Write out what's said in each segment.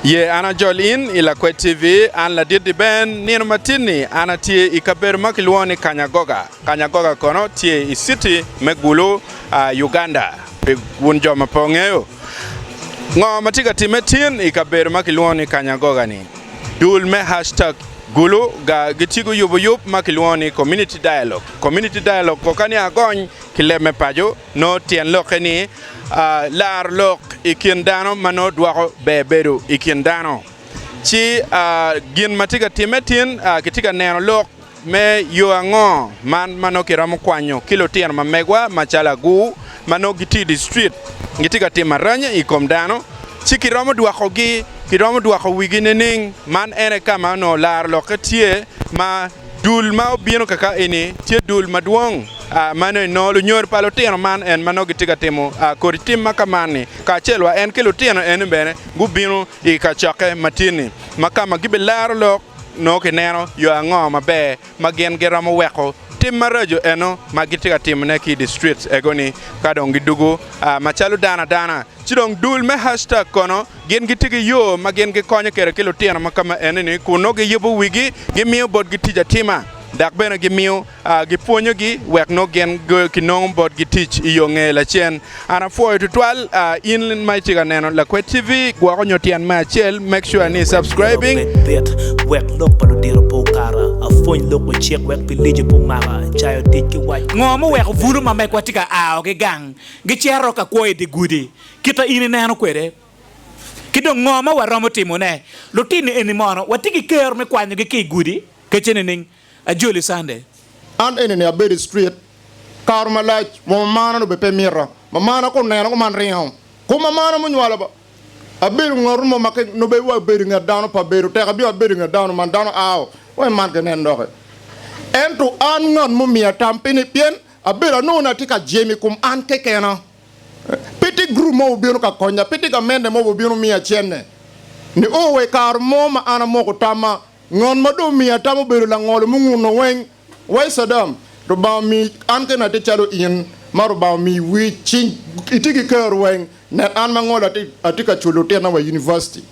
Ye an ajol in i Lakwed TV, an ladit di Ben. Nino matin-ni an atye i kabedo ma kilwongo ni Kanyagoga. Kanyagoga kono tye i citi me Gulu, Uganda. Pi wun jo ma pe wungeyo ngo ma tye ka timme tin i kabedo ma kilwongo ni Kanyagoga-ni, dul me hashtag Gulu ga gitye guyubo yub ma kilwongo ni Community Dialogue. Community Dialogue koka ni agony ki leb me paco. Nongo tyen lokke ni laro lok i kin dano ma nongo dwoko ber bedo i kin dano. Ci gin ma tye ka timme tin, kitye ka neno lok me yo ango man ma nongo kiromo kwanyo ki lutino ma megwa macalo agur ma nongo gitye i distrit gitye ka timo aranya i kom dano ci kiromo dwokogi, kiromo dwoko wigi nining? Man en aye ka ma onongo laro lokke tye ma Dul ma obino kaka eni tye dul madwong ma nongo inongo lunyodo pa lutino man en ma nongo gitye ka timo kodi tim ma ka man-ni kacel wa en ki lutino eni bene gubino i kacokke ma tye-ni ma ka ma gibilaro lok nongo kineno yo ango maber ma gin giromo weko tim maraco eno ma gitye ka timone ki i distrit ego-ni ka dong gidugo macalo dano adana. Ci dong dul me hashtag kono gin gitye ki yo ma gin gikonyo kwede ki lutino ma ka ma enini kun nongo giyubo wigi, gimiyo botgi tic atima, dok bene gimiyo gipwonyogi wek nongo gin kinongo botgi tic i yo nge lacen. An apwoyo tutwal in ma itye ka neno Lakwed TV, gwoko nyo tyen me acel, make sure ni subscribing. Bit, wek lok pa ludito pe okata, apwony lok ocik wek pi lijo pe omaka, cayo tic ki wac. Ngo muweko bulu ma megwa tye ka ao ki gang gicito ka kwo i dye gudi kita in ineno kwede? Ki dong ngo ma waromo timone? Lutini eni mono watye ki kero me kwanyogi ki i gudi kece nining? Ajoli Sunday. An eni-ni abedo i street kare malac wa mamana nongo bene pe mita. Mamana ka onena kuman ringo. Kom mamana munywala ba abedo ngat mo ma nongo bene wa abedo i nget dano pe abedo tek abino abedo i nget dano man dano ao wa man kinen doki. Ento an ngat mumiya tam pi ni pien Abedo anongo ni atye ka jemo i kom an kekena. Pe tye gurup mo obino ka konya, pe tye gamente mo obino miya cente. Nio wa i kare mo ma an amoko tamma, ngat ma dong omiya tam obedo langolo munguno weng. Wai Saddam, Rubanga omi an kene atye calo in, ma Rubanga omi wic, cing, itye ki kero weng. Nen an ma ngolo atye ka culo lutinna wa i univaciti.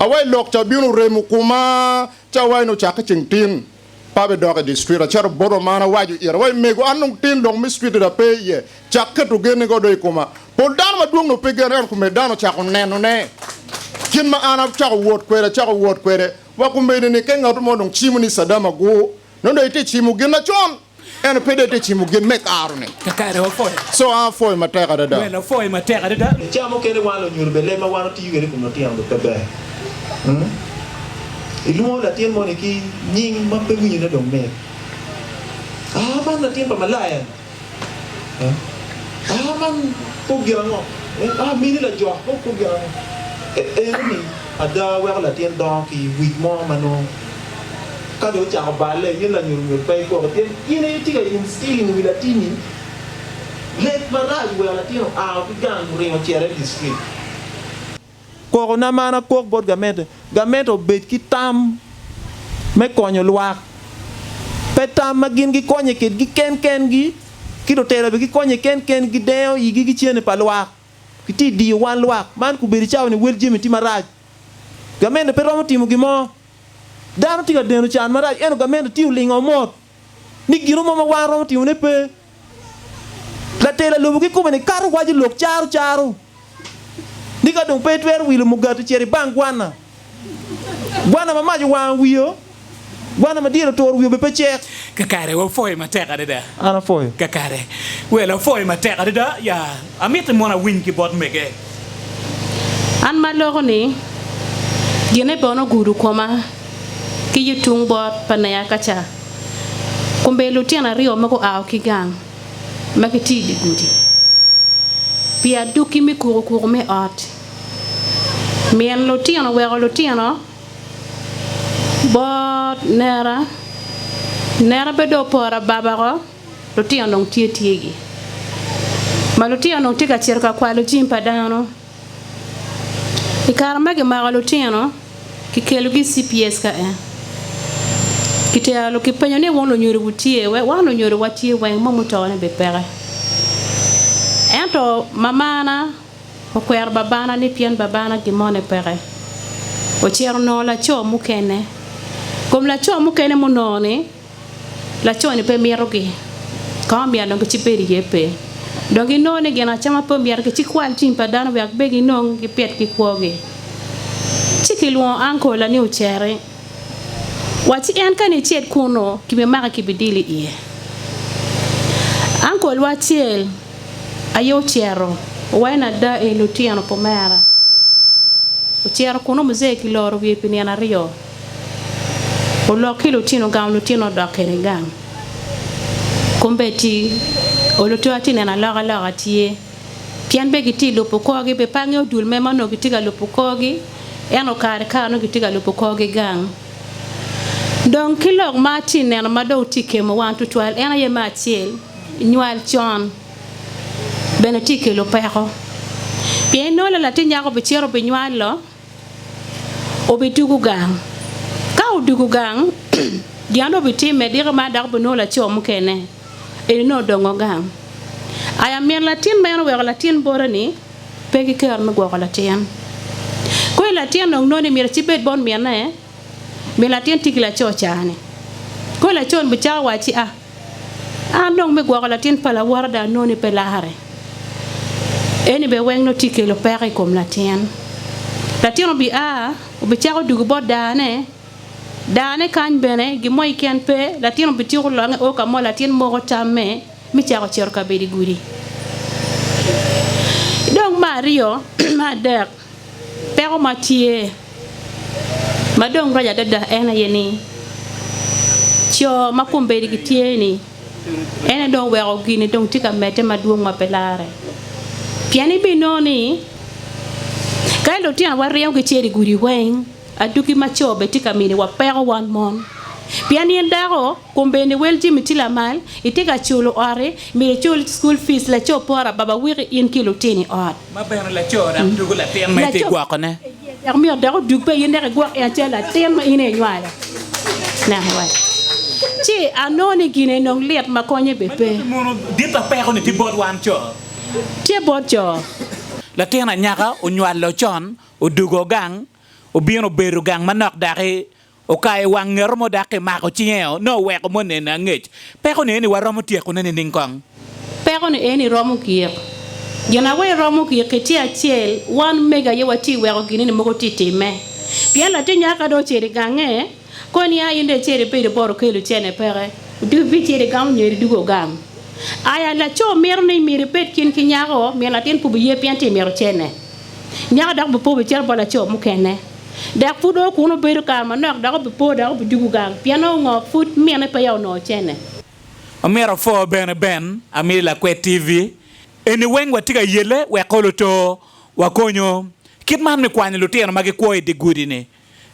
Awai lok ca bino oremo koma ci awai ni ocakke ceng tin. Pe abidok i distrit, acito bot omana awaco ira, wai mego an dong tin lok me street da pe iye, cak keto genni go do i koma. Pol dano madwong dong pe geno ento kome dano ocako neno ne kit ma an acako wot kwede, acako wot kwede wa komedi ni ke ngatu mo dong cimo ni Saddam agur, nongo dong itye cimo gin macon. Ento pe dong itye cimo gin me karo ni. Kakare wapwoyo. So an apwoyo matek adada. Well apwoyo matek adada. I cawa mukene wan lunyodo bene leb ma wan otiyo kwede i kom lutino bene pe ber. Ilwongo latin moni ki nying ma pe winyone dong mit. Aa man latin pa malaya-ni. Aa man kok gin ango? Aa mini lajok kok gin ango? Eno-ni ada weko latin dongo ki wic mo ma nongo Ka dong ocako balle, in lanyodo myero pe ikoko pien in aye itye ka instilling i wi latinni leb marac weko latin oa ki gang oringo ocito i district. Koko na man akok bot gamente, gamente obed ki tam me konyo lwak, pe tam ma gin gikonye kedgi ken kengi ki lutela bene gikonye ken kengi gidengo igi ki cene pa lwak, gitye diyo wan lwak man kobedo cawa ni wel jami tye marac gamente pe romo timo gin mo. Dano tye ka deno can marac ento gamente tye olingo mot ni gino mo ma wan romo timone pe. Latela lobo kikome ni kato waco lok caro caro ni ka dong pe itwero wilo mugati cit ibang gwana. Gwana ma mac owango wiyo, gwana ma dyel oturo wiyo bene pe cek. Kakare, wapwoyo matek adada. An apwoyo. Kakare, well apwoyo matek adada ya. Amiti mono awiny ki bot mege. An ma aloko ni, Gine bene ogudo koma ki yo tung bot pa neya ka ca. Kombeddi lutino aryo ma gua ki gang ma gitye i dye gudi pi adwogi me kukukuku me ot. Min lutino oweko lutino bot nera, nera bene dong oporo ababa ko. Lutino dong tye tyegi. Ma lutino dong tye ka cito ka kwalo jami pa dano. I kare ma gimako lutino, kikelogi i CPS ka en. Kitero kipenyo ni wun lunyodo wutye we? Wan lunyodo watye weng mo mutone bene peke. Ento mamana okwero babana ni pien babana gin mone peke. Ocito onongo laco mukene. Kom laco mukene munongo-ni, laco-ni pe mitogi. Ka ma myero dong gicibed iye pe. Dong ginongo ni gin acama pe omyero gicikwal jami pa dano wek be ginong gipit ki kwogi. Ci kilwongo ankola ni oceri. Wacci en ka ni icit kunnu kibimaki kibidili iye. Ankolwa acel aye ocito, owaco ni ada eni lutino pa omera. Ocito kunnu muzee kiloro wiye pi nino aryo. Olok ki lutino ogamo lutino odok kede gang. Kombeddi oluto atye neno alokaloka tye. Pien be gitye i lubo korgi, be pe angeyo dul me ma onongo gitye ka lubo korgi, ento kare kare nongo gitye ka lubo korgi gang. Dong ki lok ma atye neno ma dong tye kemo wan tutwal en aye me acel, nywal con bene tye kelo peko. Pien inongo la latin nyako bicito binywalo, obidwogo gang. Ka odwogo gang, gin ma dong obitimme diki man dok obinongo laco mukene, eni nongo odongo gang. Aya min latin meno oweko latin bote ni pe ki kero me gwoko latin. Koni latin dong nongo ni myero cibed bot minne, min latin tye ki laco ca-ni. Koni laco-ni bicako wacci, Ah, An dong me gwoko latin pa lawota dong anongo ni pe larre. Eni bene weng nongo tye kelo peko i kom latin. Latin obi a, obicako dugo bot daane, daane kany bene gin mo keken pe, latin obityeko longe o ka mo latin moko tamme me cako cito ka bedo i gudi. Dong me aryo, me adek, Peko ma tye ma dong rac adada en aye ni, co ma kombeddi gitye-ni en aye dong oweko gin-ni dong tye ka medde madwong ma pe larre. Pien ibinongo ni ka lutinowa ringo gicito i gudi weng, adwogi ma co bene tye ka miniwa peko wan mon. Pien in dako, Kombeddi wel jami tye lamal, itye ka culo ot-ti, myero icul school fees, laco poro ababa wiki in ki lutini i ot. Ma bene laco dok dugo latin ma itye gwoko ne. Dok myero dok odug pe in dok igwok en calo latin ma in aye inywalo. Neno wek. Ci anongo ni gine nong lit ma konye be pe. Mono dit apeko ni tye bot wan co? Tye bot co. Latin anyaka onywalo con, odugo gang, obino obedo gang manok daki Okayo wang ngeto mo dok kimako cinge-o, nongo oweko mo nene angec. Peko ni eni waromo tyekone nining kong? Peko ni eni romo gik. Gin awe romo gik ki tye acel, wan mege aye watye weko gin eni mogo tye time. Pien latin nyako ka dong ocito i gange, kono nia in dong icito ibedo bot okelo cene peke, bicito igamo nyo idwogo ogam. Aya laco mito ni myero ibed kin ki nyako, min latin pe obiye pien tye mito cene. Nyako dok bipo bicito bot laco mukene. Dok pud o kunu obedo kare manok dok obipo dok obidwogo gang, pien onongo pud minne peya onongo cene. Omyero apwo bene Ben Amiri Lakwed TV eni weng watye ka yelle wek olo to wakonyo kit man me kwanyo lutino ma gikwo i dye gudi ni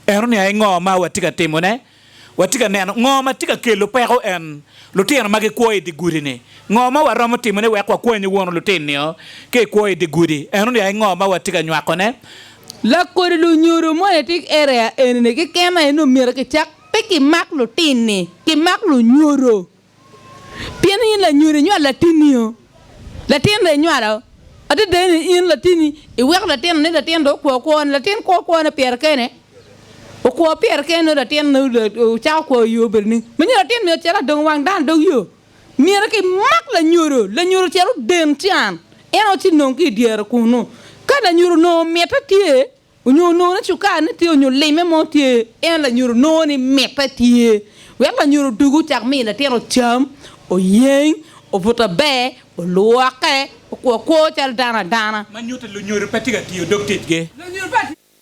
eno ni aye ngo ma watye ka timo ne Watye ka neno ngo ma tye ka kelo peko en lutino ma gikwo i dye gudi-ni. Ngo ma waromo timone wek wakwany wono lutin-nio ki i kwo i dye gudi? Eno-ni aye ngo ma watye ka nywakone? Lakodi lunyodo moni tye i area eni-ni keken aye nongo myero kicak pe kimak lutin-ni, kimak lunyodo. Pien in lanyodo inywalo latinni-o, latin dong inywalo, adada ni in latinni iweko latin ni latin dong okwo kwone, latin kwo kwone pire kene, okwo pire kene nongo latin ocako kwo i yo obedo ni ma nyo latin myero ocit adong wang dano dog yo, myero kimak lanyodo, lanyodo ocit oden can en aye ci nong ki i dyere kunu, ka lanyodo onongo mitte tye Onyo onongo ni cukar ne tye onyo lime mo tye en lanyodo nongo ni mitte tye wek lanyodo odugu ocak miyo latin ocam, oyeng, obut aber, olwoke, okwo kwo calo dano adana. Ma nyuto ni lunyodo pe tye ka tiyo dog ticgi.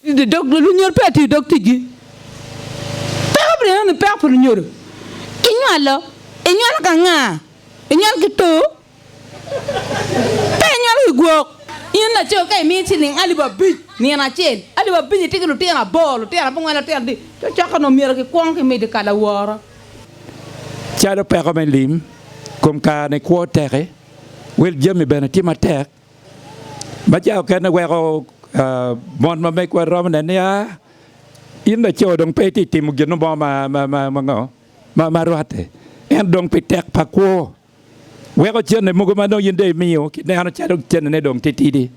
Lunyodo pe tiyo dog ticgi. Peko pa eno ni peko pa lunyodo. Inywalo, inywalo ka nga? Inywalo ki to? Pe inywalo ki gwok. In laco ka imiyo ciling alip abic nino acel, alip abic itye ki lutino aboro, lutino abongwen, lutino adi, cocokke onongo myero kikwong ki medi ka laworo. Calo peko me lim, kom kare-ni kwo tekki, wel jami bene tye matek, ma ca okene weko mon ma megwa romo neno ni, aa, in laco dong pe itye timo gin mo ma rwatte, ento dong pi tek pa kwo. Weko cente mogo ma nongo in dong imiyo kineno calo centene dong titidi.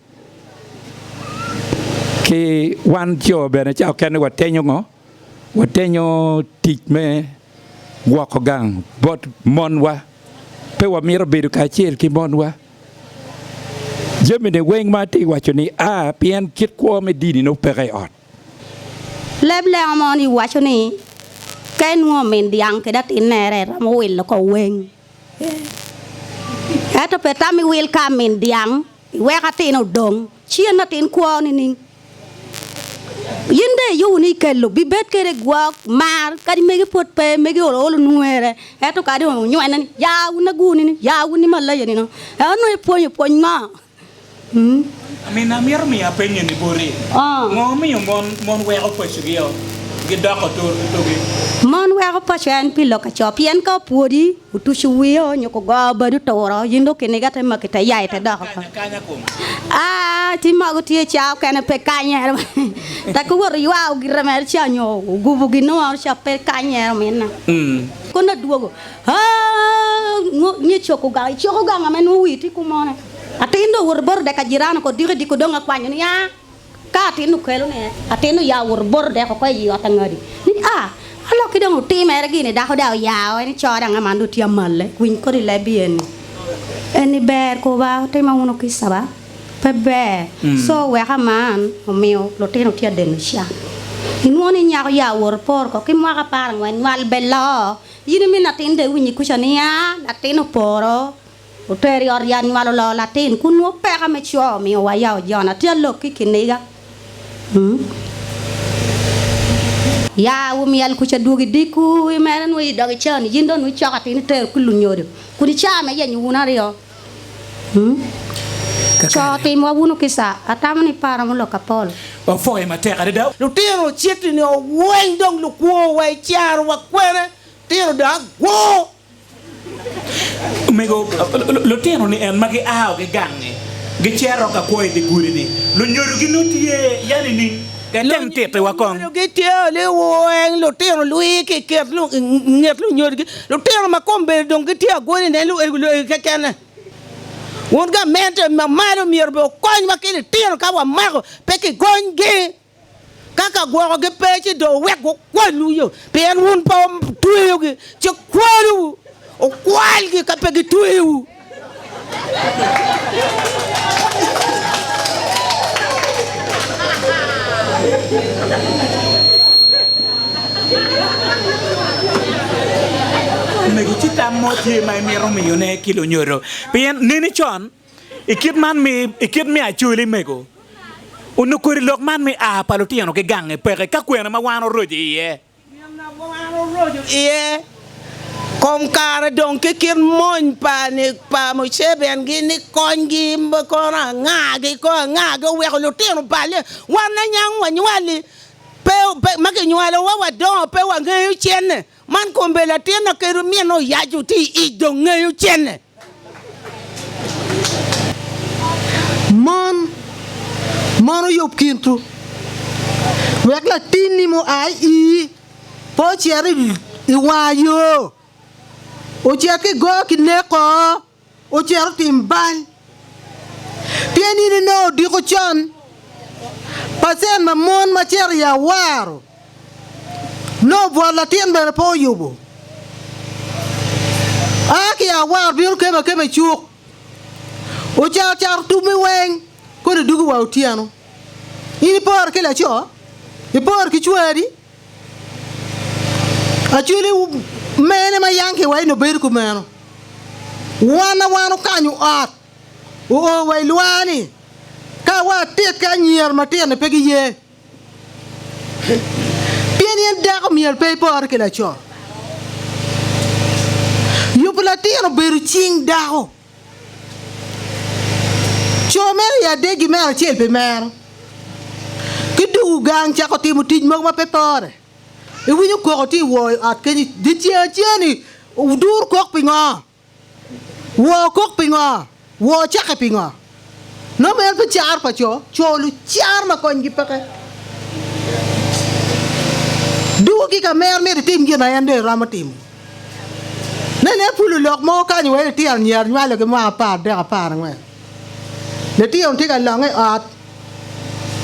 Ki wan co bene ca okene watenyo ngo? Watenyo tic me gwoko gang bot monwa. Pe wamito bedo kacel ki monwa. Jami-ni weng ma atye ka waco ni a pien kit kwo me dini nongo peke i ot. Leb lengo mo ni waco ni ka inwongo min dyang kede atin nere romo wilo ko weng. Ento pe tam iwil ka min dyang iwek atin odong cen atin kwo nining? In dong iyubo ni ikelo bibed kede gwok mar kadi megi pwod pe megi olo olo nwere ento kadi onywene ni ya wun aguni ni ya wun ni malaya ni no ento nongo ipwonyo pwony ngo? Min amito miyo apenye ni boti, ngo miyo mon mon weko pacogi o gidoko tugi? Mon weko paco en pi lok aco pien ka opwodi otuco wiye nyo kugo badi oturo in dong kiniga te maki te yai te doko oko. Aa ci mogo tye ca okene pe kanyere tek owoto ywao gire mere ca nyo ogubo gin mo ca pe kanyere ominna. Kono adwogo aa nyo icoko gang icoko gang ame nongo wii tye kumone. Atin dong owoto bot odek ajirano oko odiko idiko dong akwanyo ni aa ka atin okelo ni atin oya owoto bot odek oko i ot angadi ni aa aloki dong otimere gini dako dong oya o ni co dong aman dong tye amalle winy kodi lebi eni eni ber kuba otima wunu kica ba pe ber so wek aman omiyo lutino tye adeno can inwongo ni nyako ya owoto oporo ko ki mwaka aparangwen nywal be loo in imini atin dong iwinyo kuca ni aa latin oporo Otero i ot yat nywalo loo latin kun nwo peka me co omiyo wa ya ojona tye alok ki kiniga. Ya wumyel kuca dwogi diku i mere nwo i dog icani yin dong nwo icoko atin itero ki lunyodo kun ica me yenyo wun aryo. Co timwa wunu kica atamo ni pe aromo lok apol. Wapwoye matek adada. Lutino citi-ni oweng dong lukwo wa i caro wa kwene, tino dong agwo. Omego, lutino-ni en ma gia ki gang-ngi gicito ka kwo i dye gudi-ni, lunyodogi nongo tye ya nining? Tem tittiwa kong. Lunyodogi tye liweng, lutino lwi ki i nget lunyodogi. Lutino ma kombeddi dong gitye agoli nen luelgi kekene. Wun gamente ma malo myero bene wukonywa ki litino ka wamako pe kigonygi. Ka ka gwokogi pe, ci dong wuwek gukwalwu yo, pien wun pe wutweyogi, ci kwalowu, wukwalgi ka pe gitweyowu. Omego, ci tam mo tye ma imito miyone ki lunyodo, pien neni con I kit man mi, i kit me Acholi mego, onongo kodi lok man me a pa lutino ki gange peke ka kwene ma wan oroco iye. Gin ma wan oroco iye, kom kare dong ki kit mony pa ni pa Museveni gi ni konygi kono anga-gi ko anga-gi oweko lutino balle. Wan anyang wanywali pe, pe ma kinywalowa wadongo pe wangeyo cene. Man kombe latin na kadi minne oyaco tye i ic dong ngeyo cene. Mon, mon oyub kintu, wek latinni mua i ii pe ocit i war yo, ocit ki go ki neko, ocit otim bal. Pien in inongo odiko con, pacen ma mon ma cito i awaro nongo bwot latin bene pe oyubo. A ki i awaro bino kemo akema i cuk, ocato cato tummi weng kono idwogo wa otyeno. In iporo ki laco? Iporo ki cwari? Acholi mene ma yang ki wa ni obedo kumeno? Wan ma wan okanyo ot oo wa i lwar ni ka wa atit ki anyira matino ni pe giye. Pien in dako myero pe ipore ki laco. Yubo latin obedo cing dako. Co mere i adegi mere acel pi mero. Ki dugu gang cako timo tic mogo ma pe pore. Iwinyo koko tye i woo i ot kenyo dyeceng acel-ni dur kok pingo? Woo kok pingo? Woo cake pingo? Nongo meno pe caro pa co, co lucar ma konygi peke. Dugo ki ka mero myero itim gin ma en dong eromo timo. Nen en pulu lok mogo kany wai litino anyira nywalo ki mwaka 13 14. Litino tye ka longe i ot.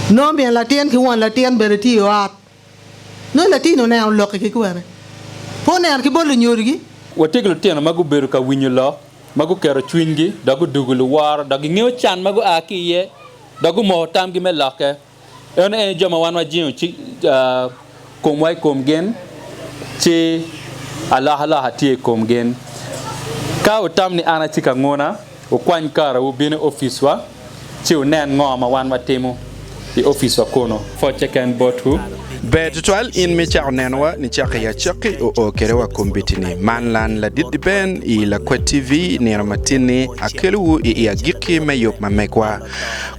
Nongo min latin ki won latin bene tye i ot. Nongo latin oneno lokki ki kwene? Pe oneno ki bot lunyodogi? Watye ki lutino ma gubedo ka winyo lok, ma guketo cwinygi dok gudugo luworo, dok gingeyo can ma gua ki iye, dok gumoko tamgi me lokke. Eno en aye jo ma wan wajingo komwa i kom gin, ci alokaloka tye i kom gin. Ka wutam ni an atye ka nguna, wukwany karewu wubin i oficwa ci wunen ngo ma wan watimo i oficwa kunu. Pwoc keken botwu. Ber tutwal in me cako nenowa nicako i acakki oo kede wa kombeddi-ni. Man lan ladit Diben i Lakwed TV nino matin-ni akelowu i i agikki me yub ma megwa.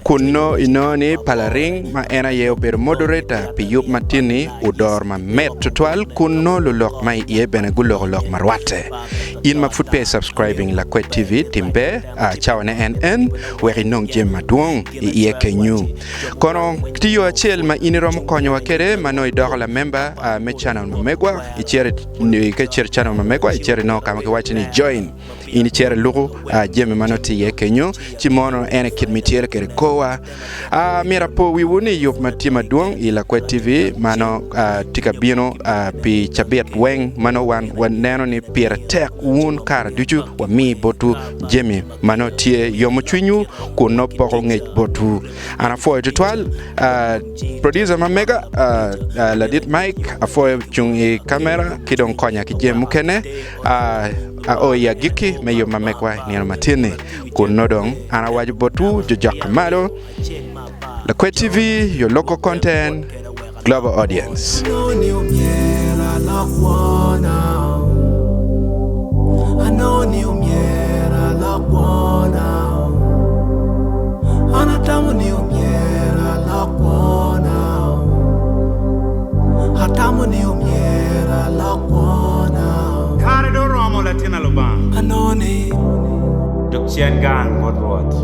Kun nongo inongo ni Palaring ma en aye obedo moderator pi yub matin-ni odor mamit tutwal kun nongo lulok ma i iye bene guloko lok ma rwatte. In ma pud peya i subscribing Lakwed TV tim ber cawa ne en en wek inong jami madwong i iye kenyu. Kono tye yo acel ma in iromo konyowa kwede ma nongo idoko lamemba me channel ma megwa icito ka icito i channel ma megwa icito inongo ka ma kiwaco ni join in icito iluko jami ma nongo tye iye kenyu ci mono en aye kit ma ityero kwede korwa. Myero apo wiwu ni yub ma tye madwong i Lakwed TV ma nongo tye ka bino pi cabit weng ma nongo wan waneno ni pire tek wun kare ducu wami botwu jami ma nongo tye yomo cwinywu kun nongo poko ngec botwu. An apwoyo tutwal producer ma mega ladit Mike apwoyo cung i kamera ki dong konya ki jami mukene ao i agikki me yub ma megwa i nino matin-ni. Kun nongo dong an awaco botwu jo jokka malo, Lakwed TV, your local content, global audience. Kare dong oromo latin a Lubanga. Dok cen gang bot Rwot.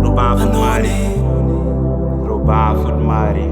Lubanga pud mari. Lubanga pud mari.